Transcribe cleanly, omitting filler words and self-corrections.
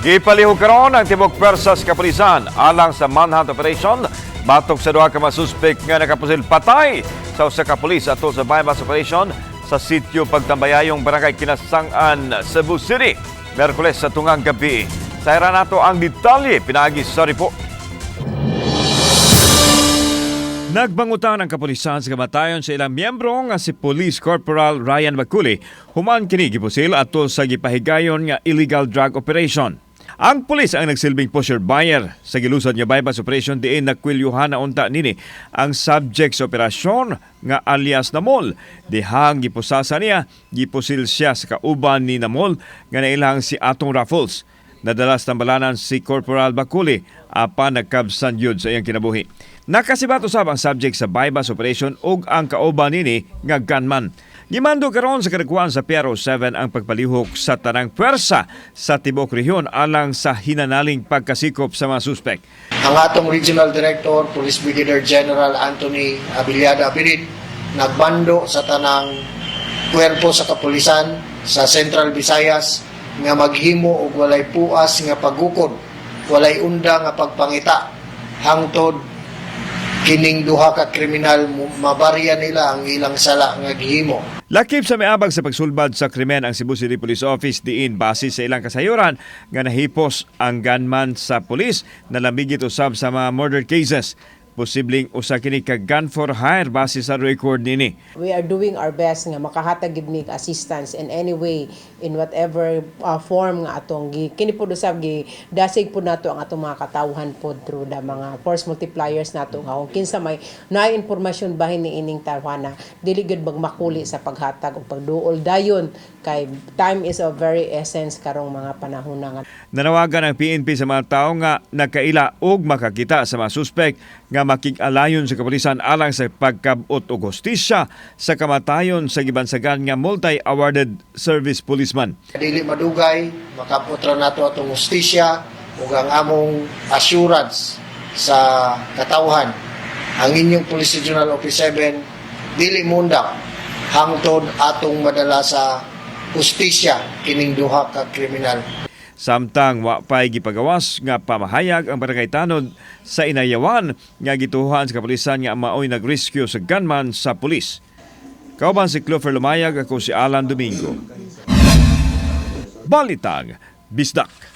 Gipalihok karon ang tibok pwersa sa kapulisan alang sa manhunt operation batok sa duha ka mga suspek nga nakapusil patay sa usa ka pulis atol sa buy-bust operation sa sitio Pagtambayayong, Barangay Kinasangan, Cebu City, Miyerkules sa tungang gabi. Sayran nato ang detalye pinaagi sa report. Nagbangutan ang kapulisan sa kamatayon sa ilang miyembro nga si Police Corporal Ryan Baculi human kini gipusil atol sa gipahigayon nga illegal drug operation. Ang pulis ang nagsilbing poseur buyer sa gilusad nga buy-bust operation diin nakwilyuhan na unta nini ang subject sa operasyon nga alias Namol. Dihang gipusasa niya, gipusil siya sa kauban ni Namol nga nailang si Atong Raffles. Nadala sa tambalanan si Corporal Baculi apan nagkabsan yun sa iyang kinabuhi. Nakasibat usab ang subject sa buy-bust operation ug ang kauban nini nga gunman. Gimando karon sa kadakuan sa PRO 7 ang pagpalihok sa tanang puwersa sa tibuok rehiyon alang sa hinanaling pagkasikop sa mga suspek. Ang atong Regional Director, Police Brigadier General Anthony Abellada Abilin, nagbando sa tanang puwerpo sa kapulisan sa Central Visayas nga maghimo og walay puas nga pagukod, walay unda nga pagpangita hangtod kining duha ka kriminal mabarya nila ang ilang sala nga gihimo. Lakip sa miabag sa pagsulbad sa krimen ang Cebu City Police Office diin base sa ilang kasayuran nga nahipos ang gunman sa pulis na lamigit usab sa mga murder cases. Posibleng usa kini ka gun for hire base sa record nini. We are doing our best nga makahatag gid mig assistance in any way, in whatever form nga atong gi kini pud usab gi dasig pud nato ang atong mga katawhan pod through the mga force multipliers nato nga kung kinsa may naay impormasyon bahin ni ining tawhana, dili gyud magmakuli sa paghatag og pagduol dayon kay time is of very essence karong mga panahon na nga. Nanawagan ang PNP sa mga tao nga nakaila og makakita sa mga suspek nga makig-alayon sa kapulisan alang sa pagkabot og hustisya sa kamatayon sa gibansagan nga multi-awarded service policeman. Dili madugay, makabot ra nato atong hustisya ug ang among assurance sa katawhan. Ang inyong Police Regional Office 7 dili mundang hangtod atong madala sa hustisya kining duha ka kriminal. Samtang wa pay gipagawas nga pamahayag ang barangay tanod sa Inayawan nga gituohan sa kapulisan nga maoy nag-rescue sa gunman sa pulis. Kauban si Clover Lumayag, ako si Alan Domingo. Balitang Bisdak.